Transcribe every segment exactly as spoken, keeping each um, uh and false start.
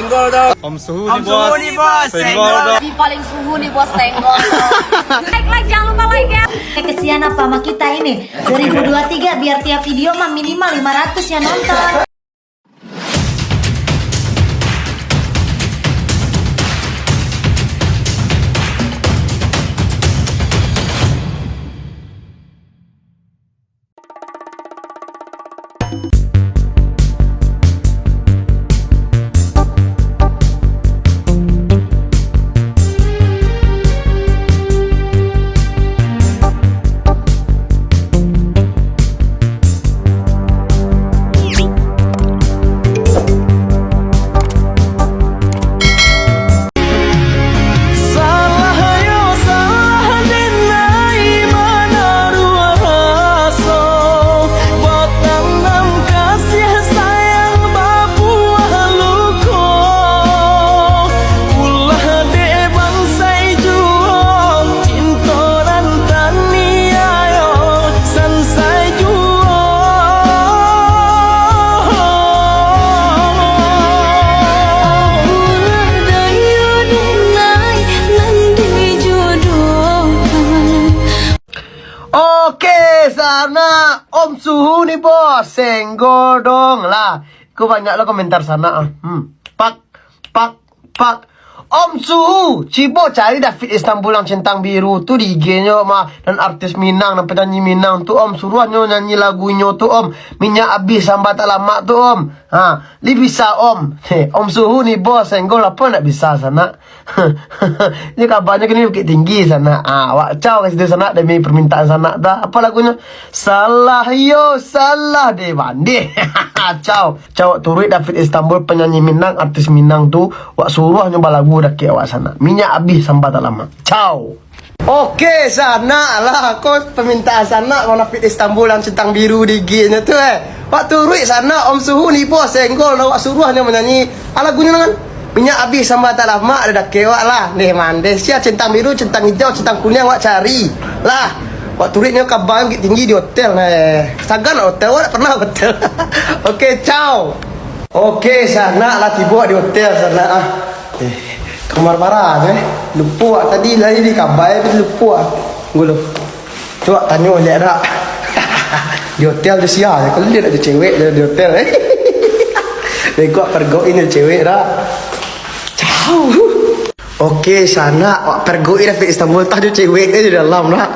Om Suhu nih, Bos. Senggol dong. Di paling suhu nih, Bos, senggol dong. Like, like, jangan lupa like ya. Eh, kesian apa sama kita ini? Dua ribu dua tiga biar tiap video mah minimal lima ratus yang nonton. Salah yo salah, denai manaruah raso, batanam kasiah sayang babuah luko. Ulah dek bansai juo, cinto nan taniayo sansai juo. Ulah dek yo denai nan dijodohkan. Oke, sanak, Om Suhu nih, Bos. Senggol dong lah. Ko banyak lo komentar sanak ah. Hmm. Pak, pak, pak. Om Suhu, cibo cari David Istanbul yang centang biru tu di I G-nyo mah, dan artis Minang, dan penyanyi Minang tu, Om, suruah nyo nyanyi lagu inyo tu, Om. Minyak abih samba tak lamak tu, Om. Ha, li bisa, Om. Heh, Om Suhu nih, Bos, senggol apo ndak bisa sanak? Ini kabarnyo kini Bukittinggi sanak. Ah, awak cau ka situ sanak demi permintaan sanak tu. Apo lagunyo? Salah yo, salah deh, bandeh. Cau. Cau, turuik David Istanbul, penyanyi Minang, artis Minang tu, wak suruah nyo balagu dakek awak sanak. Minyak abih samba tak lamak. Cau. Oke, sanak lah. Ko permintaan sanak, Bang David Istanbul yang centang biru di I G-nyo tu, eh. Wak turuik sanak, Om Suhu nih, Bos, senggol, wak suruah nyo manyanyi. Ah, lagunyo kan? Minyak abih samba tak lamak, ado dakek wak lah. Deh, mandeh. Sia centang biru, centang hijau, centang kuniang wak cari. Lah, wak turuik nyo ka Bang Bukittinggi di hotel, eh. Sagan hotel, wak ndak pernah hotel. Oke, cau. Oke, sanak lah tibo di hotel, sanak ah. Eh, kamar bara, eh. Lupo wak tadi, lah di kabai, tapi lupo wak. Tunggu lu. Cubo tanyo liek dak. Di hotel tu sia, kalau dia nak jo cewek di, di hotel, eh. Beko wak pergokin jo cewek dak. Cau. Oke, sanak, wak pergokin David Istanbul tah jo cewek eh di dalam dak.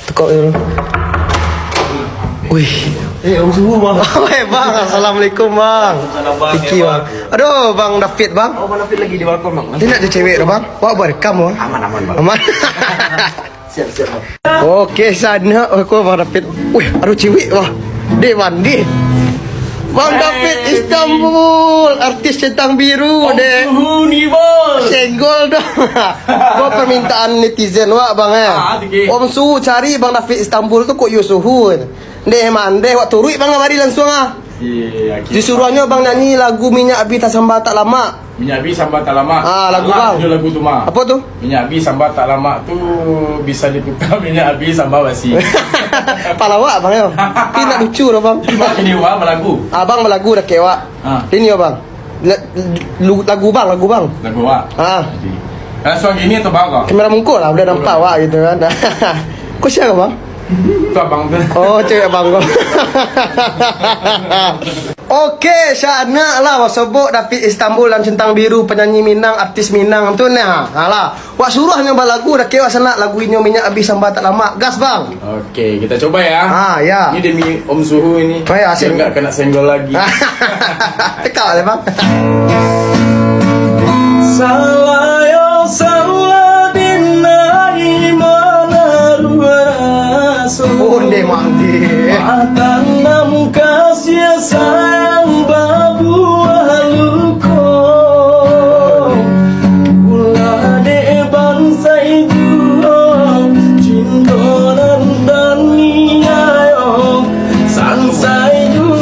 Tekok dulu. Wih. Eh, Om Suhu, Bang. Weh, Bang. Assalamualaikum, Bang. Salam, Bang. Iki, ya, Bang. Bang. Aduh, Bang David, Bang. Oh, Bang David lagi di balkon, Bang. Dia nak jo cewek tu, Bang. Wak buat rekam, Bang. Aman, aman, Bang. Aman. Siap, siap, Bang. Oke, sanak, aku Bang David. Wih, aduh cewek, wah. Deh, mandi. Bang David Istanbul, artis centang biru, Om deh. Suhu nih, Bos. Senggol dong. Buat permintaan netizen wak, Bang, eh. Ah, oke. Om Suhu cari Bang David Istanbul tu kok yo Suhu. Deh, mandeh, wak turuik Bang kamari langsuang ah. Iya, oke. Disuruahnyo Bang nyanyi lagu Minyak Abih Tasamba Tak Lamak. Minyak Abih Samba Tak Lamak. Ah, lagu Bang. Salah jo lagu tu mah. Apo tu? Minyak Abih Samba Tak Lamak tu bisa diputar minyak abih samba basi. Palawak Bang yo. Tapi nak lucu doh, Bang. Jadi, Bang, gini, Bang, balagu. Abang balagu dakek wak. Ah. Ini yo, Bang. La-, lu-, lagu Bang, lagu Bang. Lagu awak? Ah. Jadi, langsuang gini atau bang kau? Kamera mungko lah, udah nampak awak gitu kan. Kau siapa, Bang? Tu abang tu. Oh, cewek abang kau. Oke, sanak lah, wak sobok David Istanbul yang centang biru, penyanyi Minang, artis Minang tu nah. Alah, wak suruah nyo balagu, dakek wak sanak lagu inyo Minyak Abih Samba Tak Lamak. Gas, Bang. Oke, kita coba ya. Ah, ya. Ini demi Om Suhu ini. Oh, ya, biar asik. Nggak kena senggol lagi. Cekak lah, Bang. Salah yo, salah dinai manaruah raso. Onde mande. Batanam kasih sayang babuah luko. Ulah dek bansai juo, cinto nan taniayo sansai juo.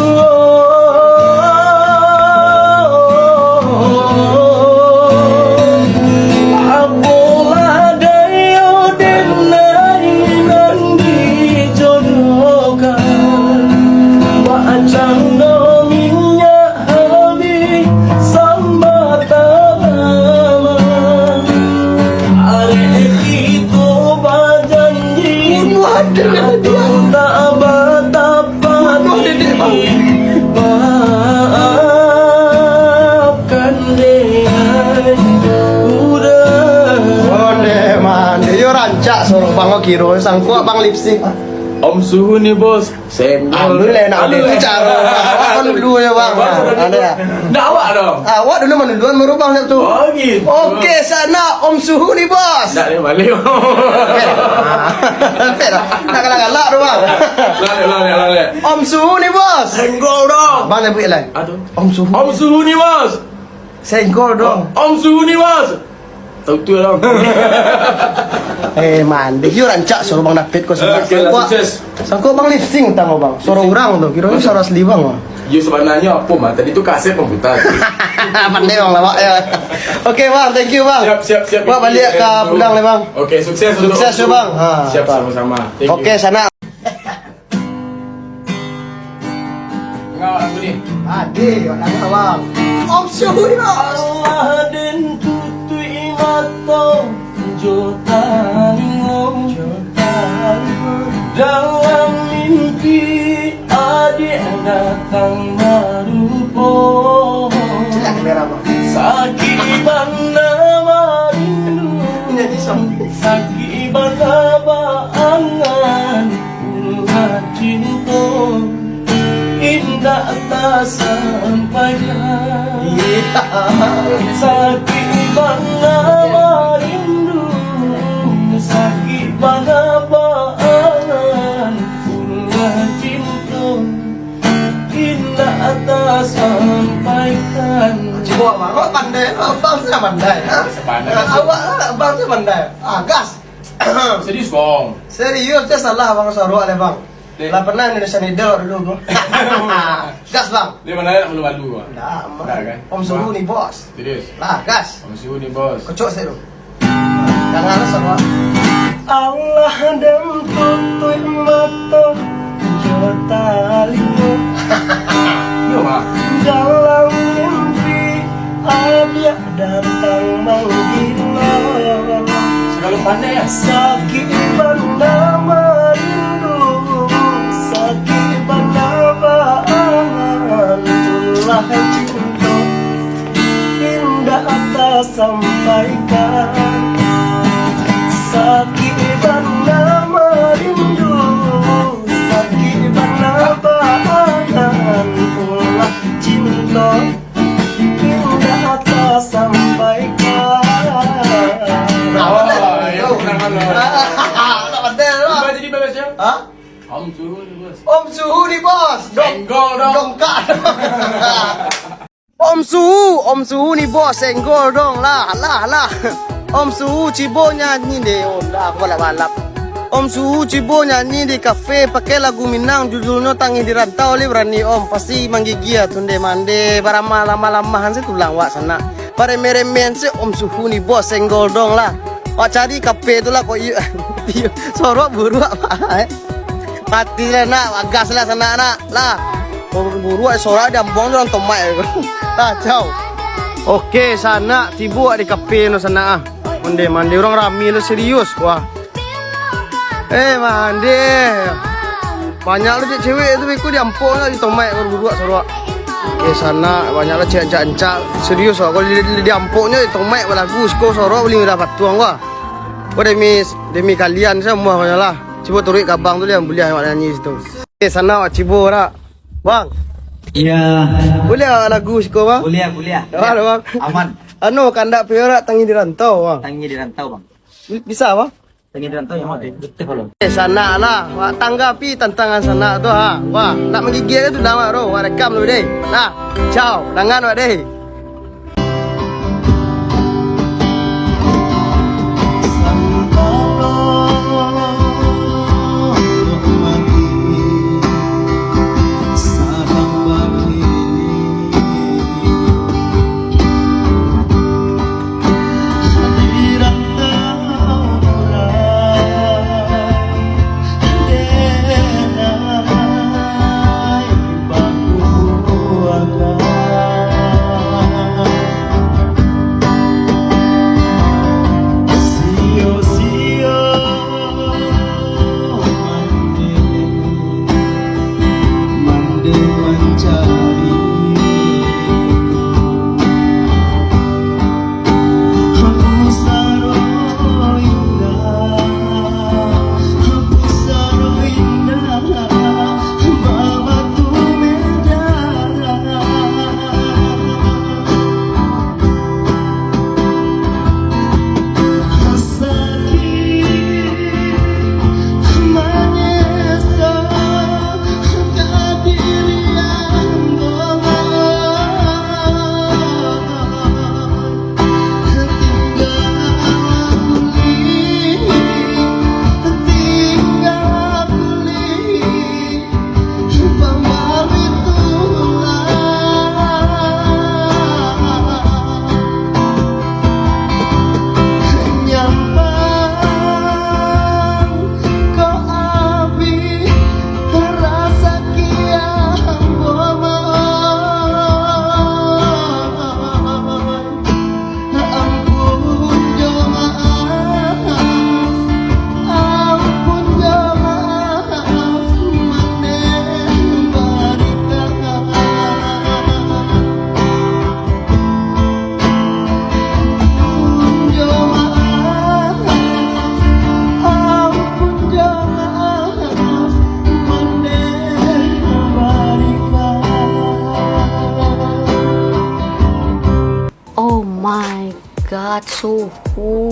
Apolah dayo denai nan dijodohkan, bacando Aku tak batapak diri. Maafkan dek udah. Onde mande yo rancak suaro bang kiro sangko bang lip sync. Om Suhu ni bos. Senggol. Alun lah nak Alun deh lah. Caro. Awak dulu ya bang. Bang, sudah Ada gitu. ya. Ndak awak dong. Awak dulu manuluan baru bang tu. Oh gitu. Oke sana Om Suhu ni bos. Ndak dia balik. Sampai lah. Nak galak-galak tu bang. Lalek lalek lalek. Om Suhu ni bos. Senggol dong. Bang nak buat lain. Aduh. Om Suhu. Om Suhu ni bos. Senggol dong. Om Suhu ni bos. Tahu tu lah. Eh mande yo rancak suaro bang David ko. Oke lah, sukses. Sangko bang lip sync tang bang. Suaro urang tu kiro suaro asli bang. Yo sebenarnya apa mah tadi tu kaset pembutar. Pandai bang lawak ya. Oke bang, thank you bang. Siap siap siap. Bang balik ke Pundang lah bang. Oke, sukses untuk Sukses ya bang. Ha, Siap bang. sama-sama. Thank you. Oke sana. Dengar lagu ni. Ade, awak nak bang. Om Suhu ni bos. Allah den tutuik mato jo talingo. Dalam mimpi adik datang barupo. Sakik bana barindu. Sakik bana baangan. Bunga cinto indak tasampaikan. Sakik bana barindu, sakik bana baangan. Bunga cinto indak tasampaikan. Cibok bang, awak pandai, abang sudah pandai. Ha? Awak lah, abang sudah pandai. Ah, gas. Serius bang. Serius, dia salah bang, suaro awak leh bang. Dek. Lah pernah Indonesian Idol dulu bro. Gas bang. Dia mana nak malu-malu bang? Ndak, aman. Ndak kan? Om Suhu ni bos. Serius? Lah, gas. Om Suhu ni bos. Kocok saya dulu. Jangan rasa bang. Allah dan tutup mata jo talingo. Yo bang. Dalam mimpi adik datang manggilo. Selalu pandai ya. Sakik bana marindu, sakik bana baangan. Itulah cinto indak tasampaikan. Sakik bana marindu, sakik bana baangan. Itulah cinto indak tasampaikan. Oh, ya, benar, benar. Tak pandai lah. Tiba jadi balas ya? Hah? Om Suhu ni bos. Om Suhu ni bos. Dong- Senggol dong. Dongkak. Om Suhu, Om Suhu ni bos, senggol dong lah, lah, lah. Om Suhu cibo nyanyi deh, oh dah aku balap-balap. Om Suhu cibo nyanyi di kafe, pakai lagu Minang, judulnyo Tangih di Rantau, leh berani Om, pasti manggigia tu nde mande, baramah lamah-lamahan se tulang wak sanak. Baremeh-remehan se Om Suhu ni bos, senggol dong lah. Wak cari kafe tu lah kok iyo, iyo, sorok buruak wak eh. Mati lah nak, bagas lah sanak nak lah. Buruak sorok diambuang urang tomak. Kacau. Oke sanak, tibo di kafe no sanak ah. Mande-mande urang rami lo serius wah. Eh mande. Banyak lo cewek-cewek tu beko diampok nak ditomak baru buruak sorok. Oke sanak, banyak lo cewek ancak-ancak serius wah. Kalau di, di, diampoknyo ditomak balagu siko sorok bali mirah patuang wah. Ko demi demi kalian samuah banyak lah. Cubo turuik ka abang tu lian buliah awak nyanyi situ. Eh sanak wak cibo nak. Bang. Iya. Buliah awak lagu siko bang? Buliah, buliah. Awak bang. Aman. Anu kandak piorak Tangih di Rantau bang. Tangih di Rantau bang. Bisa bang? Tangih di Rantau yang mana? Betul kalau. Eh sanak lah. Wak tanggapi tantangan sanak tu ha. Wah nak manggigil tu dah wak bro. Wak rekam dulu deh. Nah. Ciao. Dangan wak deh. Suhu.